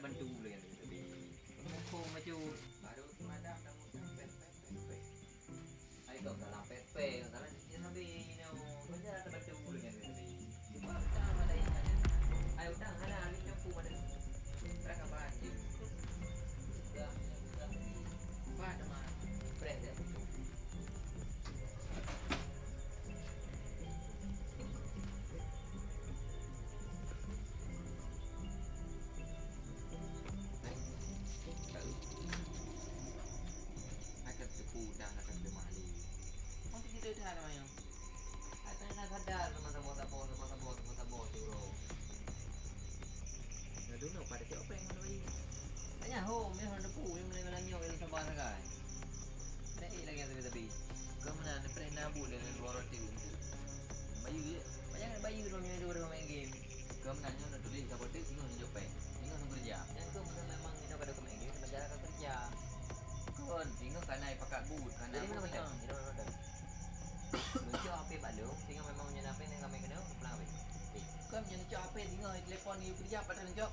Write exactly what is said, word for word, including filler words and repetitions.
Bantu ulôn nyan teubi. Muphom bacut. Baru seumalam dah muphom pet, pet, pet, pet. Hai kau salah pet, pet, salah dia sampai inoe. Kau jangan terbantu ulôn nyan teubi. Cuba utang ada ingat. Hai utang hana, habis nyoku pada. Berangkat bahan je. Udah, udah. Bah, teman. Preh dah. Akan teupeu dan akan teumah lé. Mungkin kita dah ada yang. Akan nak sadar sama-sama sabar, sama-sama, sama-sama, Tiro. Dah dulu pada cok peng mana bayi. Tanya ho, meh hana depu, yang mulai malam nyoe, yang sabar sagai. Ada eh lagi yang tapi-tapi. Kau mana, ni pernah nabu dengan dua roti untuk. Bayu je. Banyak bayu dong yang dua main game. Kau mana nyoe nak tulis, kau botik, tengok ni jopek. Tengok ni kerja. Yang kau mana memang ni pada kau main game, kena jalan kau kerja. Kau tengok kanai pakat but, kanai Jadi mana but macam? Tengok. Ini mana macam? Lucu apa balum, tengok memang punya nape ni kami kena, pulang habis. Eh, kau yang lucu apa tengok telepon ni kerja pada lucu.